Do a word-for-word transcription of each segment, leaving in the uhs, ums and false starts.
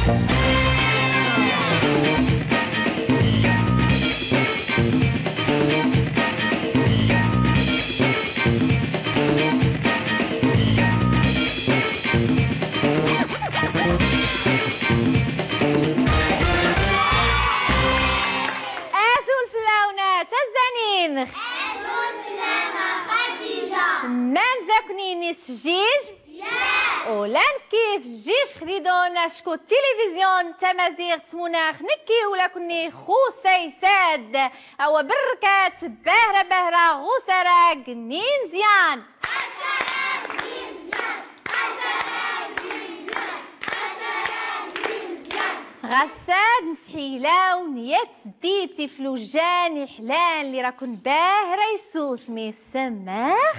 Azul fell-awen a tazzanin. Azul fell-am a Xadiǧa. Mannzaknin isfjjijm? Ula nekki fjjijx xdidun acku tilivizyu n tmaziɣt tmunax nekki ula kunni x usaysad. Awa berrkat bahra bahra ɣ usarag n imezyan. Asarag n imezyan, asarag n imezyan, asarag n imezyan. Ɣas ad nsḥila-wen yat tdit iflujan iḥlan li ra kun bahra isus mi smax.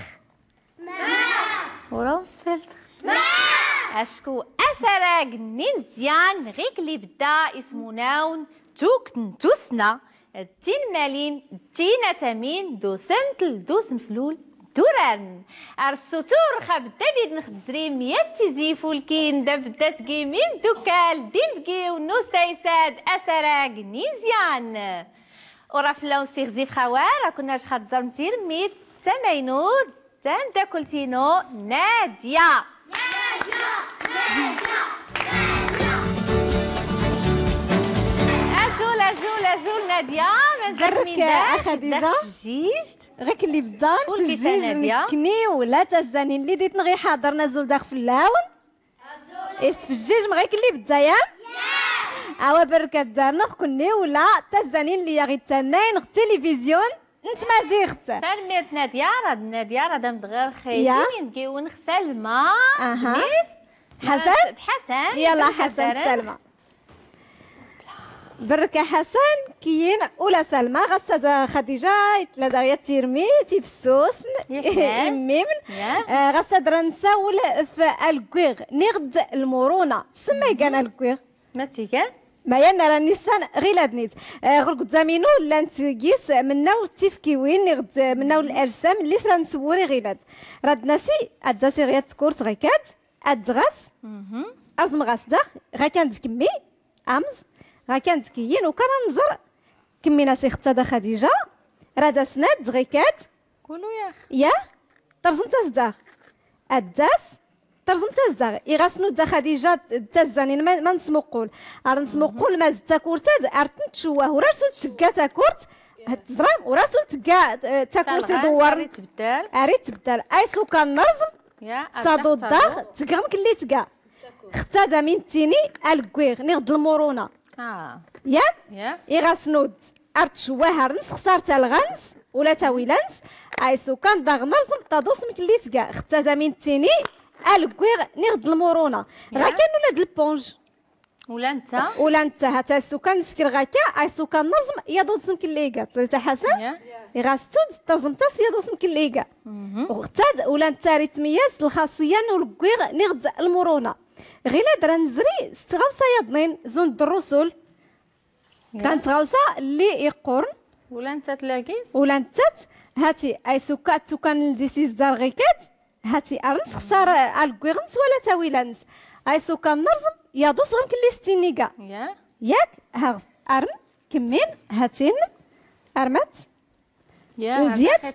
Max. Ur awṣilt. Max. Acku asarag n imezyan ɣik libda ismun-awen tukt n tussna. D tinmmalin, d tinatamin, d usntl, d usnflul, d urarn. Ar ssutur xa bdda d-id-nxzzrim yat tizi ifulkin d abdda tgim imdukkal d inbgiw n usaysad asarag n imezyan. Ura fell-awen s ixzif xawar, ra kun-aǧ xa tẓrm tirmit tamaynut. Tamdakklt-inu Nadya. Nadya, Nadya, Nadya. Azul, azul, azul Nadya. Mazal berrk min a Xadiǧa. Ɣik libda fjjijn, nekkni ula tazzanin li d-itnɣ iḥaḍrn, azul daɣ fell-awen. Isfjjijm ɣik libda, ya? Awa berrkat darnɣ kunni ula tazzanin li aɣ-ittannayn ɣ tilivizyu n tmaziɣt. Tanmmirt Nadya, rad Nadya rad am-d-ɣirɣ xaysn inbgiwen ɣ Salma. Aha. Ḥasan? Ḥasan. Yalla Ḥasan d Salma. Berrk a Ḥasan, kiyyin ula Salma, ɣas ad Xadiǧa itla daɣ yat tirmit, ifssusn, immimn. Ɣas ad ra nsawl f algwiɣ niɣ d lmuruna. Sma igan algwiɣ? Ma tigan? Mayan ara nissan ɣilad-nit. Ɣur-gzam-inu llant gis mennaw tifkiwin niɣ d mennaw l-ajsam lli s ra nswwur i ɣilad. Rad nasi ad-as iɣ yat tkurt ɣikad, ad-ɣas, rẓm ɣas daɣ ɣakan d kmmi, amẓ ɣakan d kiyyin, ukan a nẓr kmmi n-as ixtad a Xadiǧa. Rad as-nadd ɣikad. Kulu yax. Ya? Trẓmt-as daɣ. Ad-as Trẓmt-as daɣ, iɣ as-nudd a Xadiǧa d tazzanin ma, ma nsmuqqul. Ar nsmuqqul ma zd takurt-ad ar tntcwwah, ur ar sul tgga takurt, tẓram, ur ar sul tgga, eh, takurt iḍwwrn. Ar itbddal. Ar itbddal. Aysukan nrẓm, taḍu daɣ, tgga mklli tgga. Xtad amin ttini, algwiɣ, niɣ d lmuruna. Ya? Iɣ as-nudd ar tcwwah ar nsxsar talɣa-ns ula tawila-ns, aysukan daɣ nrẓm taḍu s mklli tgga, xtad amin ttini, algwiɣ niɣ d lmuruna. Ɣakan ula d lponj. Ula ntta? Ula ntta, hat aysukan nskr ɣaka, aysukan nrẓm yaḍu s mklli iga. Trit a Ḥasan? Iɣ as-tudd trẓmt-as yaḍu s mklli iga. Xtad ula ntta ar itmyyaz s lxaṣṣiyya n ulgwiɣ niɣ d lmuruna. Ɣilad ra nzri s tɣawsa yaḍnin, zund d rrusul. Kra n tɣawsa lli iqqurn. Ula nttat lagis? Ula nttat, hati, aysuka, tukan ldi s izdar ɣikad, hati, ar nsxsar algwiɣ-ns wala tawila-ns. Aysuka nrẓm, yaḍu s ɣ mklli s ttin iga. Yak? Haɣ, arm, kmmin, hatin, armat. Ldyat,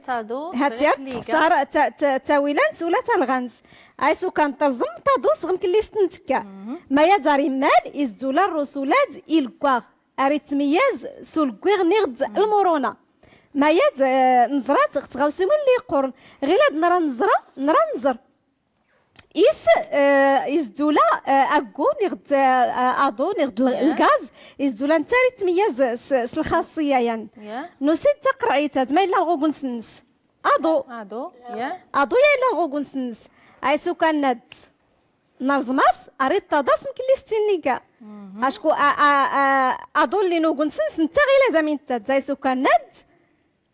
hati, ar tsxsar ta, ta, tawila-ns ula talɣa-ns. Aysukan trẓm, taḍu s ɣ mklli s ttin ttekka. Mayad ar immal, izd ula rrusul-ad ilgwaɣ. Ar itmyyaz s ulgwiɣ niɣ d lmuruna. Mayad, eh, nẓra-t ɣ tɣawsiwin lli iqqurn. Ɣilad nra nẓra, nra nẓr. Is, eh, izd ula, eh, aggu niɣ d, eh, aḍu niɣ d l-, lgaz, izd ula ntta ar itmyyaz s, s lxaṣṣiyya yan. Nusid taqrɛit-ad, ma illa lɣugun-s-ns. Aḍu. Aḍu, ya. Aḍu ya illa lɣugun-s-ns. Aysukan ad Nrẓm-as, ar iṭṭaḍ-as mklli s ttin iga. Acku a, a, a, aḍu lli n ugun-s-ns ntta ɣilad amin ttad, aysukan ad,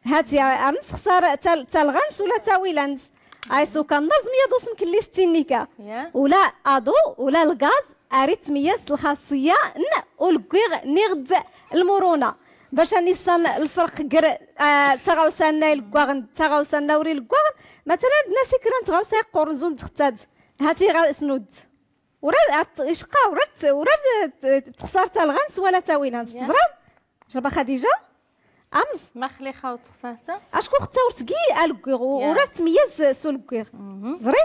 hati, ar nsxsar tal-, talɣa-ns ula tawila-ns. Aysukan nrẓm yaḍu s mklli s ttin iga. Ula aḍu, ula lgaz, ar itmyyaz s lxaṣṣiyya n ulgwiɣ niɣ d lmuruna. Bac a nissan lfrq gr, a, taɣawsa-nna ilgwaɣn d taɣawsa-nna ur ilgwaɣn, matalan ad nasi kra n tɣawsa iqqurn zund xtad. Hati ɣas nudd. ورار ات-، إشقا ورار ت-، ورار ت-، تخسارت الغنس ولا تاويلانس. يا. تزرام؟ جربة خديجة؟ أمز؟ مخليخة وتخسارتها؟ أشكو ختاورت كي ألقيغ و-، يا. ورار تميز سو لقيغ. مهم. زريت؟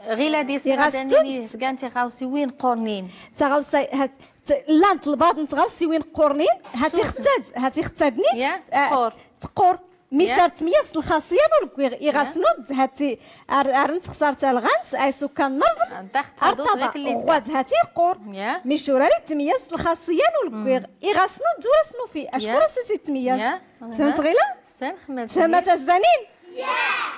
غيلا دي إغاستون سغادانيني سكان تغاوسي وين قرنين. تغاوسي هات-، ت-، لان طلبات نتغاوسي وين قرنين. هاتي سوسن. ختاد، هاتي ختادني. يا، آه، تقور. تقور. ميشار تميز الخاصية نو لقيغ. إغاسنود هاتي أر-، أرنس خسارت الغنس، أي سكان نرزم. داخت هادو أرطبا غيك اللي غوات هاتي قور. يا. ميشوراري تميز الخاصية نو لقيغ. إغاسنود دورا سنوفي. أشكو يا. راسي تميز. يا. فهمت غيلا؟ سن خمت فهمت الزنين؟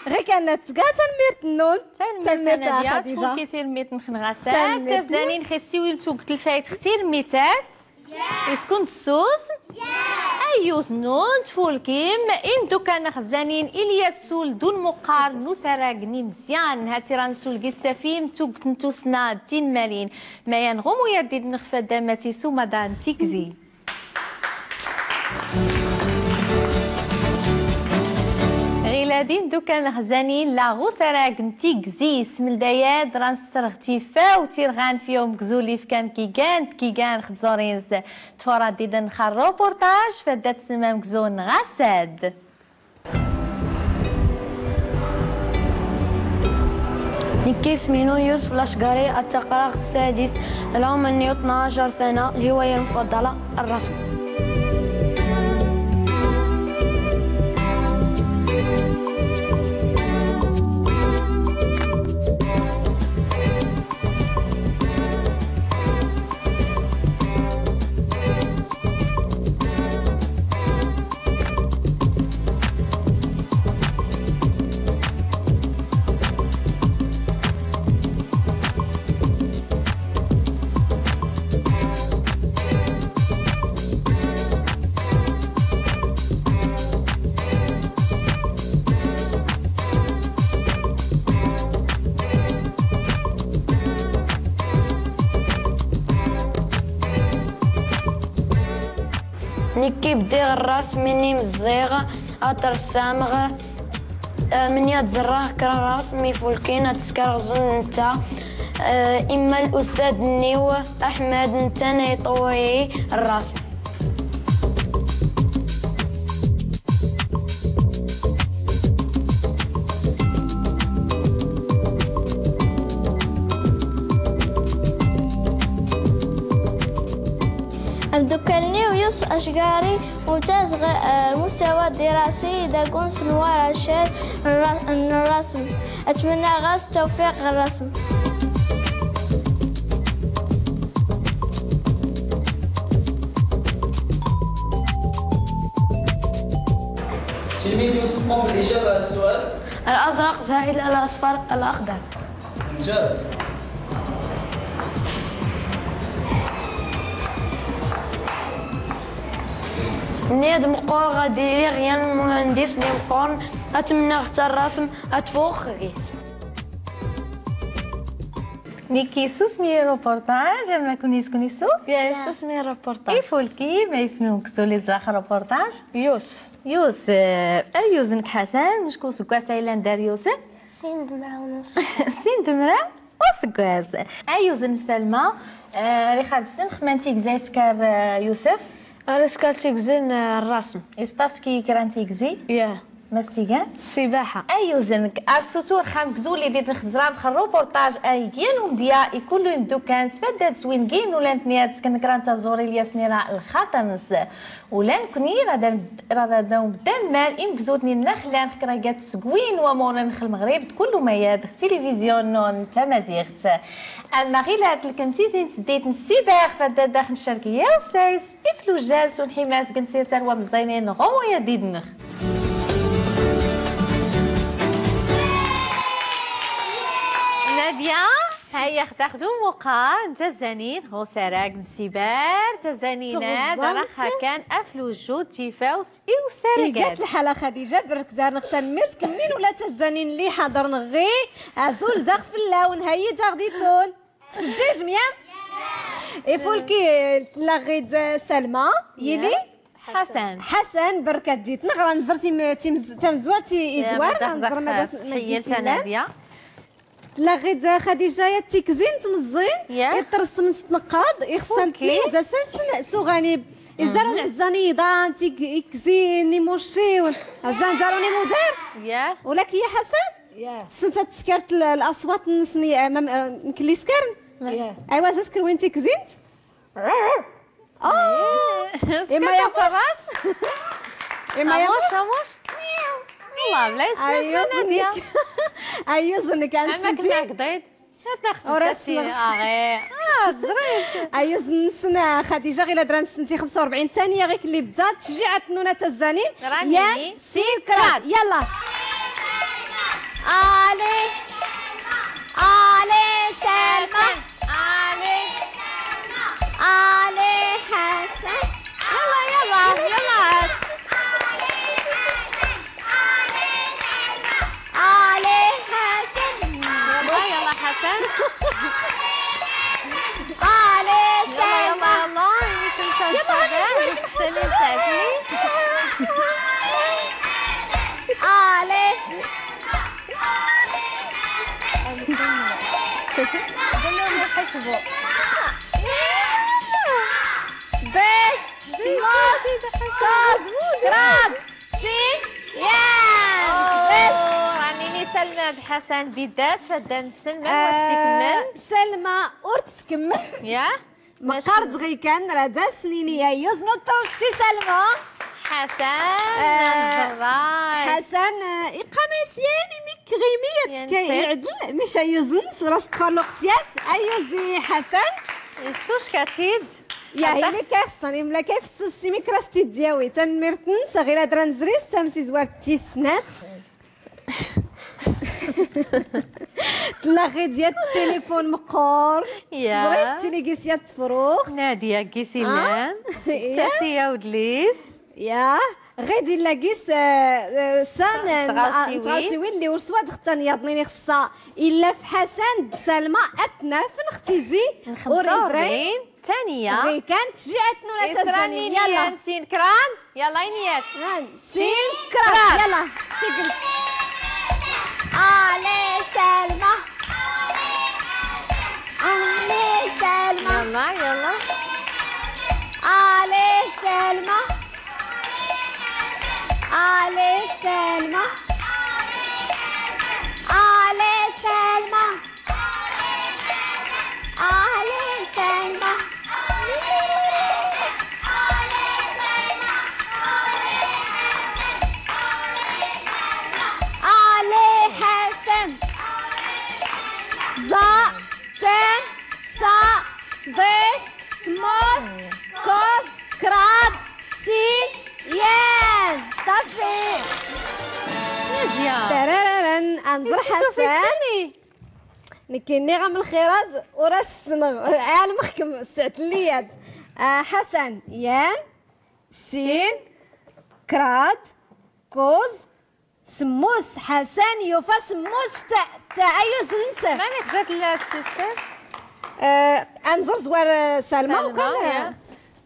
غير كانت تقا تنميرت النون. تنميرت تنميرت أنا ديال خديجة. تفول كيسير ميت نخن غسال. تنميرت النون. تزانين خسي ويمتو قتل فايت ختير ميتال. يسكن تسوس؟ أيوز نون تفولكيم، إم دوكان خزانين إليا تسول دون مقار نوسراغ نمزيان، هاتي رانسول قيستافيم توقت نتوسنا دين مالين، ما ينغم يديد نخفى دامتي سوما دان تيكزي. غيلادين دوكان خزانين لا غوسراغ نتيكزي، سملداياد رانسرغ تيفاو تيرغان في يوم كزولي في كان كيكان، كيكان خزورينز. تفرد ديدن خا الروبورتاج فدات سمام كزون غاساد. نكي سمينو يوسف الأشقري، التقراغ السادس، العمر نيو اثناعش سنة، الهواية المفضلة الرسم. نكي بديغ الراس مني مزيغ، أترسامغ، آه، من يد زراه كرا راس مي فولكين أتسكر غزون نتا، آه، إما الأستاذ نيو أحمد نتا نيطوري الراس. أمدوكالني ويوسف أشقاري ممتاز غ-، آه، المستوى الدراسي داكون سنوار عشر الر-، الرسم. أتمنى غاز التوفيق الرسم. تلميذ يوسف، قم بالإجابة على السؤال. الأزرق زائد الأصفر الأخضر. ممتاز. نيد مقور غادي لي غيان مهندس نيد مقور. أتمنى أختار رسم أتفوق غير. نيكي سوس مي روبورتاج، أما كوني سكوني سوس؟ يا، سوس مي روبورتاج. إيفولكي، ما اسمه كسولي زاخ روبورتاج؟ يوسف. يوسف، آه، أيوزنك حسن، مشكو سكواس إيلان دار يوسف؟ سين دمرة ونص. سين دمرة وسكواس. أيوزن سلمى، آه، ريخاد السن خمانتي كزاي سكار، آه، يوسف؟ أنا سكار تيكزين، آه، الرسم. إستافت كي كران تيكزي؟ ياه. ماستيكان؟ السباحة. أيوزنك، أرسوتو رخام كزولي ديد الخزرام خ الروبورتاج أيكيان ومديا إكولو يمدوكان سفداد سوين كين ولان تنيات سكن كران تزوري الياسنيرا الخاطنس. ولان كني رادان، رادان دمان إمكزوتني نخلان خكرا جات سكوين ومورن خ المغرب كل ما ياد تلفزيون نون تمازيغت. أما غيلات لكنتي زين سديت نسيباغ فداد داخل الشرقية وسايس. إفلوجاس ونحيماس كنسير تروى مزينين غويا ديدنخ. نادية، هيا تاخدو مقا، نتا زانين، غو سراق نسيبار، تزانينات، تغزلت. راخا كان أفلوجو تيفاوت إيو سرقات. إيقات الحالة خديجة، برك دار نختار ميرت كمين ولا تزانين اللي حاضر نغي، أزول داغ فلاون، هيا داغ ديتون. تفجيج ميان؟ إيفولكي تلاغيد سلمى، يلي؟ حسن. حسن، بركة ديت. نغرا نزرتي م-، تيمز-، تمزوار تي يا إزوار، مدخدخ نزر مدى س-، سحيل مدى سنة سنان. ديا. تلاغيت خديجة يا تيكزين تمزين، يا. يترسم ستنقاض، يخصن أوكي. تنين، دا سلسل سوغاني. إزار العزاني ضان تيك-، يكزين، يموشيون. عزان زاروني مدير. يا. ولك يا حسن؟ يا. سنت تسكرت ال-، الأصوات نسني، آه، مم-، آه، نكلي سكرن؟ يا. أيوا زسكر وين تيكزين؟ آه. إما يا فراش. إما يا خاموش، فراش. خاموش. والله بلا يسمع أيوة نادية. زنك. أيوة زنك، أنا أما سنتي. كنا قضيت. لا تاخذ ورا تاتي. السنة. آه، غير. آه، تزريف. أيوة زنسنا خديجة، غير درا نسنتي خمسة وربعين ثانية، غير اللي بدات تشجيعات نونا تزاني. راني يا سيكرات. يلا. آلي. آلي سلمى. آلي. آلي حسن. يلا، يلا، يلا. آلي حسن. يلا، يلا حسن. آلي يلا، يلا، سلمى. يلا، يمكن يلا، سلمى. يلا، سلمى. آلي. قول لهم يحسبوا. بس. سموس. كوز. كراد. سين. يان. بس. أوه، راني ني سلمى بحسن بدات فدان السلمى آه، واستكمل. سلمى أورت تكمل. يا. مقرد غي كان راه دا سنيني يا يوزنو ترشي سلمى. حسن، آه، نزراي. حسن، آه، إقامة سياني ميك غيمية يا كي نتي. يعدل، مش أيوزن، سورة ستفار لوقتيات، أيوزي حسن. يسوش كاتيد. يا هي ميك أحسن، يملا كيف السوسي ميك راستي دياوي، تنميرتن، صغيرة دران زريس، تمسي زوار تيسنات. تلاغي ديال التليفون مقور. يا. زريت تيلي قيسيا تفروخ. نادية قيسي آه. لام. إيه. تاسيا ودليس. يا. غيدي لا قيس، آه، آه، سان، آه، تغاوسي وين؟ تغاوسي وين اللي ورسوا دختان يا ضنيني خصها إلا في حسن سلمى أتناف نختيزي. خمسة وأربعين. ثانية. غي كانت شجيعتنا ولا إسراني تزاني. يلا. نيان سين كران. يلا، ينيات. نعم. سين سين كران. كران. يلا. تقل. آلي سلمى. آلي سلمى. يلا، يلا. آلي سلمى. آلي سلمى. آلي سلمى. آلي سلمى. آلي حسن. زا، تن، صا، ضيس، سموس، كوز، كراد، سين، يان. صافي. نادية. ترارارن، أنظر نسيتو حسن. فيتني. نكيني غا من الخيرات ورا السنغ. عالم خكم سعت الليات. آه، حسن، يان، سين، كراد، كوز، سموس، حسن، يوفا، سموس، تا، تا، أيوز نسر. ماني خزات لا تسر. آه، أنزر زوار، آه، سلمى سلمى، وكان، آه، يا.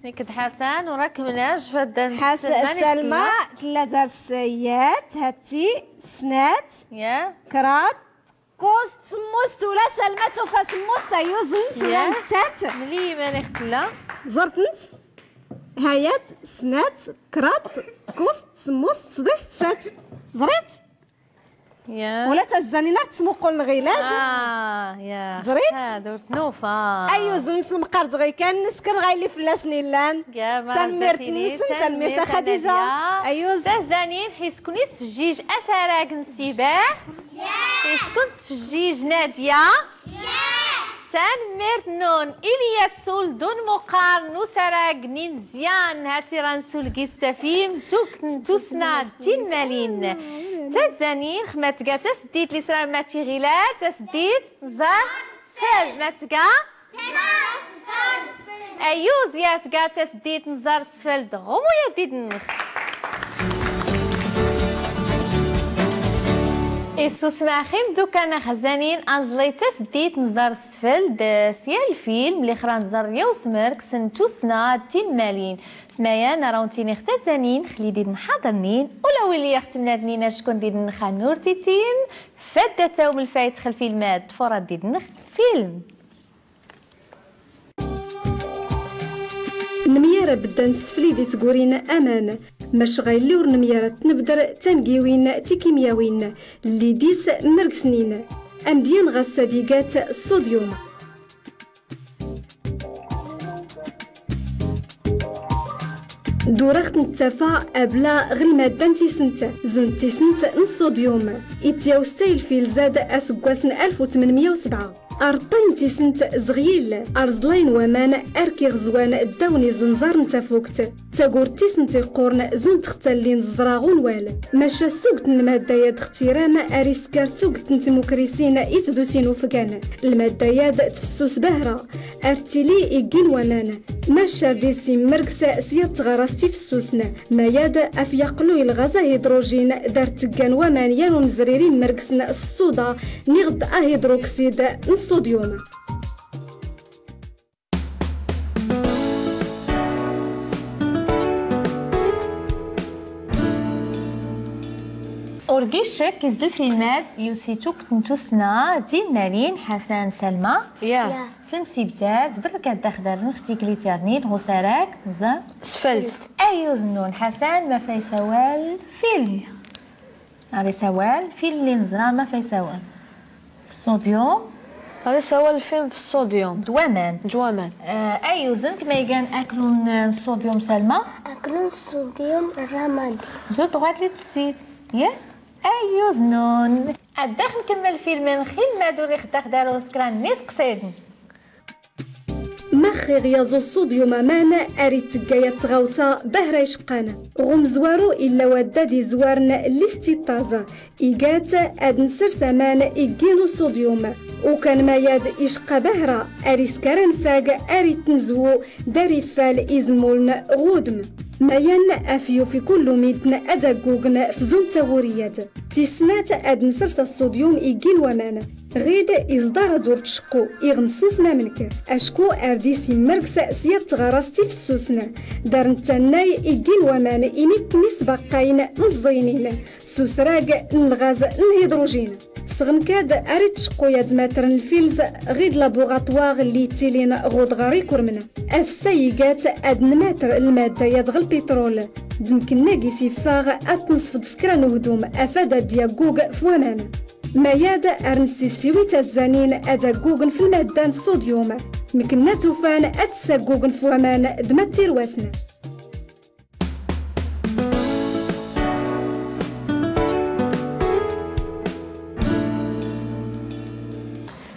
نكد حسن، وراك مناج فدان حس-، سلمى، سلمى، نكد. تلا دار سيات، هاتي، سنات، يا. كرات، كوست سموس ولا سلمى توفى سموس يوزن سولا يا. نتات. ملي ما نختلا. زرت نت. هايات سنات كرات كوست سموس سداش تسات. زريت؟ يا. ولا تزاني نار تسمو قول الغيلاد. آه، يا. زريت؟ ها، دورت نوفا. أيوز نس المقرد غي كان نسكر غاي اللي فلاس نيلان. يا، ما تنميرت عزتيني، نسن، تنميرت تنميرت خديجة. نادية. أيوز. تزاني حيس كوني سفجيج أسراق نسيبه. يس. كنت في الجيج نادية. يس. تنميرت نون إليا تسول دون مقارن وسراقني مزيان. هاتي رانسول قيس تفيم توك توسنا تين مالين. تزاني خماتكا تسديت لسرا ماتي غيلا تسديت زار سفل ماتكا. أيوز ياتكا تسديت نزار سفل دغمو يا ديدنخ. Issusmax-im dukan a xzanin, anẓlay tasddit nẓar sfeld s yal film li xra nẓar yaw smrks n tussna d tinmalin. F mayan ara wn-tiniɣ tazzanin xli didn xaḍrnin, ula wili aɣ-tmnadnin acku didn xanur titin. Fadda tawm lfayt xlfilmad d furad didn film. Nmyara bddan sfli di tgurin aman, macɣa illi ur nmyara tnbdr tangiwin tikimyawin lli dis mrgsnin. Amdyan ɣas ad igat ṣṣudyum. Duraɣt nttafa abla ɣ lmadda n tisnt, zund tisnt n ṣṣudyum. Ityaw stay lfilzad asggwas n alf u tmnmya u sbɛa. Arṭṭay n tisnt zɣyil, arẓlay n waman ar kiɣzwan ddaw n iẓnẓar n tafukt. Tagurt tisnt iqqurn zund xtallin ẓẓra ɣ unwal. Maca sugtn lmadda yad xtiram ar iskar tugtn tmukrisin itdusin ufgan. Lmadda yad tfssus bahra, ar ttili iggin waman. Maca ar dis immrgs s yad tɣarast ifssusn. Mayad af yaqlu ilɣaz ahidrujin dar tggan waman yan unzrir immrgsn s ṣṣuda niɣd ahidruksid n ṣṣudyum. Ur gis ckk is d lfilmad yusi tukt n tussna d tinmalin. Ḥasan, Salma. Smsibtad brkad daxdar n xtiklit yarnin ɣ usarag nẓar. Sfeld. Ayyuz nnun. Ḥasan, maf isawal film? Ar isawal film li nẓra, maf isawal? Ṣṣudyum. Ar isawal film f ṣṣudyum d waman. D waman. Ayyuz nnk. Ma igan aklu n ṣṣudyum, Salma? Aklu n ṣṣudyum ramadi. Zut ɣwad li tsit. Yah. Ayyuz nnun. Ad dax nkmml film nxil mad ur ixddax dar uskran n isqsidn. Max iɣyaẓ uṣṣudyum aman ar itgga yat tɣawsa bahra icqqan? Ɣ umzwaru illa waddad izwarn lli s tiṭṭaẓ. Igat ad nsrs aman iggin uṣṣudyum. Ukan mayad icqqa bahra ar iskar anfag ar itnzwu dar iffal izmmuln ɣ udm. Mayan af yufi kullu midn ad aggugn f zund taguri yad. Tis snat ad nsrs aṣṣudyum iggin waman. Ɣid iẓḍar ad ur tcqqu iɣ nsns mamnk, acku ar dis immrgs s yat tɣarast ifssusn. Dar nttannay iggin waman imittn isbaqqayn mẓẓiynin s usrag n lɣaz n lhidrujin. Sɣmkad ar itcqqu yad matr n lfilz ɣid labuɣaṭwar lli ittilin ɣ udɣar ikurmn. Afssay igat ad nmatr lmadda yad ɣ lpitrul. D mknna gis iffaɣ ad tnsfḍ s kra n uhdum afad ad yaggug f waman. Mayad ar nssisfiwi tazzanin ad aggugn f lmadda n ṣṣudyum. Mknna tufan ad tsaggugn f waman d ma ttirwasn.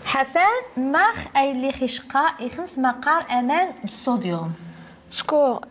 Ḥasan, max aylli x icqqa ixns maqar aman d ṣṣudyum? Acku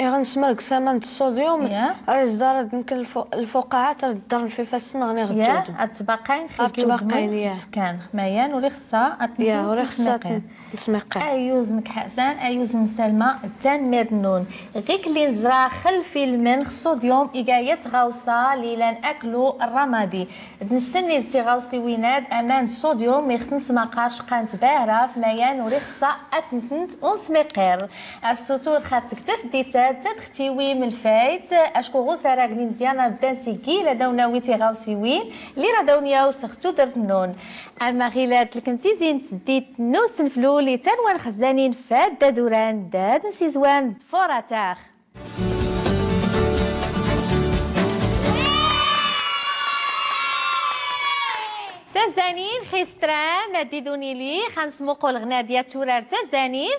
iɣ nsmrgs aman d ṣṣudyum ar iẓḍar ad nkn lfuqaɛat ar ddrn f ifassn ɣ niɣ ǧǧudn. Ad tbaqayn xi ǧǧudn. Mayan ur ixṣṣa ad tnsmqir. Ayyuz nnk Ḥasan, ayyuz n Salma, tanmmirt nnun. Ɣik lli nẓra x lfilmn x ṣṣudyum iga yat tɣawsa lli ilan aklu ramadi. D nsnni s tiɣawsiwin ad aman d ṣṣudyum ixtns maqar cqqan t bahra f mayan ur ixṣṣa ad tntnt unsmiqir. Ar ssutur xatt g tasddit ad tadxtiwim lfayt, acku ɣ usarag n imzyan ar bdan s iggi lad awn awi tiɣawsiwin lli rad awn yaws x tudrt nnun. Ama ɣilad tlkmt izzi n tsddit n usnflul i tanwa n xzzanin fadda duran dad msizwan d furatax. Tazzanin xistram ad idun ili xansmuqul ɣ nadya turar tazzanin.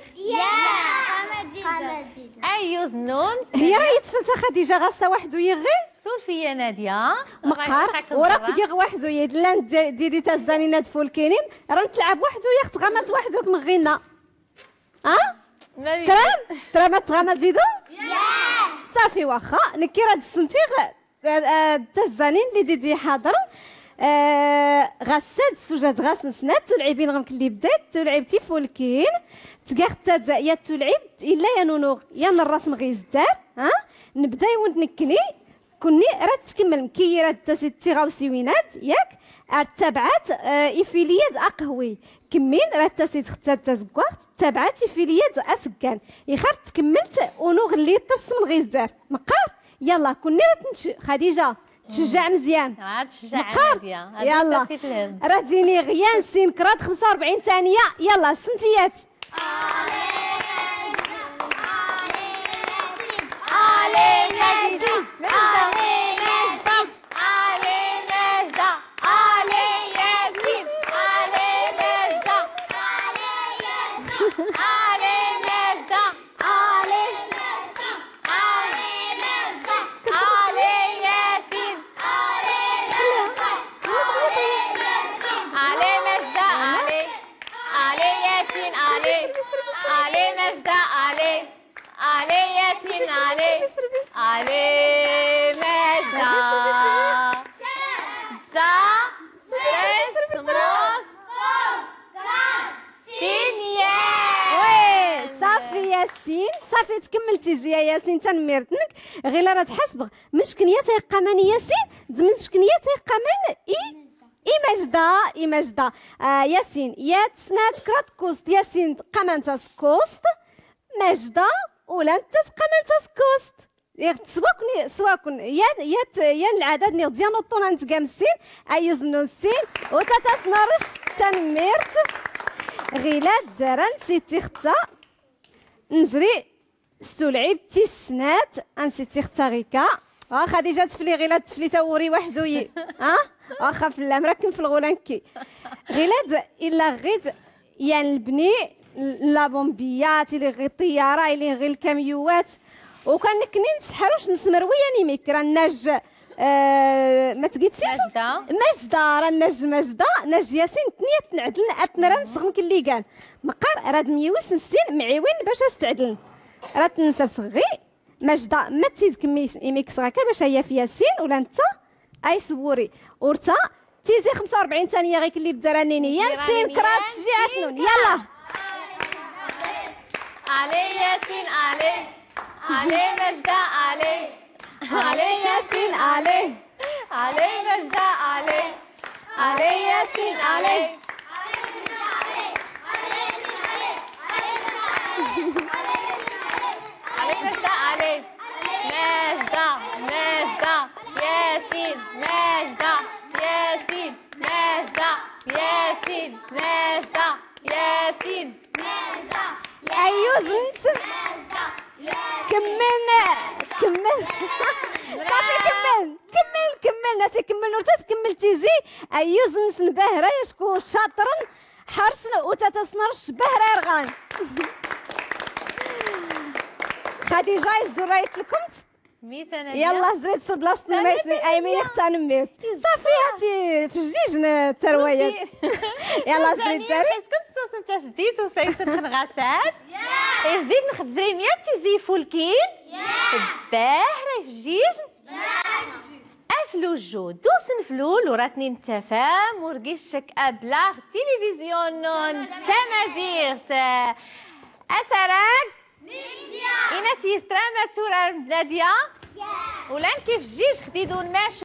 Ayyuz nnun. Hiya itflta xadija ɣassa waxdu iɣi. Surfiya nadya. Mqqar ur aqq giɣ waxdu yid llan didi tazzanin ad fulkinin. Ran tlɛab waxdu yax tɣamalt waxdu gmɣinna. Tram tram ad tɣamalt didu. Safi waxxa nkki rad ssntiɣ. Tazzanin lli didi ixaḍr. Ɣassad sujad ɣas nsnat tulɛibin ɣmk lli bdad tulɛibt ifulkin. Tgaɣt tad yat tulɛibt illa yan unuɣ yan rrasm ɣ izdar. Nbda iwnd nkni. كني راه تكمل مكيرة تاسيد تيغاوسيوينات، ياك؟ راه تبعت، آه، إفيلية أقهوي. كمين راه تاسيد ختات تزكواخت، تبعت إفيلية أسكان. يخر تكملت ونو غلي ترسم غيزدار. مقار؟ يلا، كني راه تنش-، خديجة، تشجع مزيان. آه، تشجع مقار؟ مزيان. هذا يلا. تاسيد الهم. راه ديني غيان سين كراد خمسة وأربعين ثانية. يلا، سنتيات. علي ماجدة، علي. علي ياسين، علي. علي ماجدة، علي. علي ياسين، علي. علي ماجدة. سا، سيس، موس. سينيال. صافي ياسين، صافي تكملتي زيا ياسين، تنميرتنك. غير راه تحسب مشكنيات يقامان ياسين، زمن مشكنيات يقامان إي. إي ماجدة، إي ماجدة. آه، ياسين، يا تسنات كرات كوست، ياسين قمان تاس كوست، ماجدة، ولا انت قمان تاس كوست. يا سواكن، سواكن، يا، يا ت-، يا العدد نيغ ديان وطونا نتقام السين، أيوز نون السين، وتاتاس نرش تنميرت. غيلاد دران سيتي ختا. نزري ستولعيب تيسنات، انسيتي ختاغيكا. اه، خديجة تفلي غير تفلي تاوري وحدو ي-، اه؟ واخا في اللام راكن في الغولانكي. غيلاد إلا غيد، يعني البني، لا بومبيات، إلي غير الطيارة، إلي غير الكاميوات. وكان كني نسحروش نسمر ويا نيميك، راه الناج آه، ما تقيتيش؟ ماجدة. ماجدة، راه نج ماجدة، نج ياسين، تنيا تنعدلن اتنرا نسخن كلي كان. مقار، راه دميوس نسين معيوين باش استعدلن. راه تنسر صغي، ماجدة، ما تيد كمي يميك صغاكا باش هيا في ياسين ولا انت؟ اي سوري. ورتا، تيزي خمسة وأربعين ثانية غير كلي بدرانيني. يا نسين، كرات شجيعة نون. يلا. علي ياسين، علي. علي ماجدة، علي. علي ياسين، علي. علي ماجدة، علي. علي ياسين، علي. علي ماجدة، علي. ماجدة، ماجدة، ياسين، ماجدة، ياسين، ماجدة، ياسين، ماجدة، ياسين. أيوز نسن. كملنا، كمل. صافي، كمل، كمل، كمل، نتي كمل، نورتا تكمل تيزي. أيوز نسن باهرة، يشكو شاطرن، حرشن وتتسنرش باهرة يرغان. خديجة، يزدو رايت لكمت. ميس أنا يلا، زريت في بلاصة ما يسمي أيمين اختان ميت. صافي، هاتي في الجيج ن-، ترويات. يلا، زريت داري. اسكت، سوس انت سديت وسيسن خنغاسات. يزيد نخزري مية تيزي فولكين. باه راي في الجيج. افلو الجو دوس نفلول وراتني نتفاهم ورقيشك ابلاغ تلفزيون نون تمازيغت. اسراك. إناس يسترا ما تورار بنادية. ولان كيف جيج خديدون ماشو.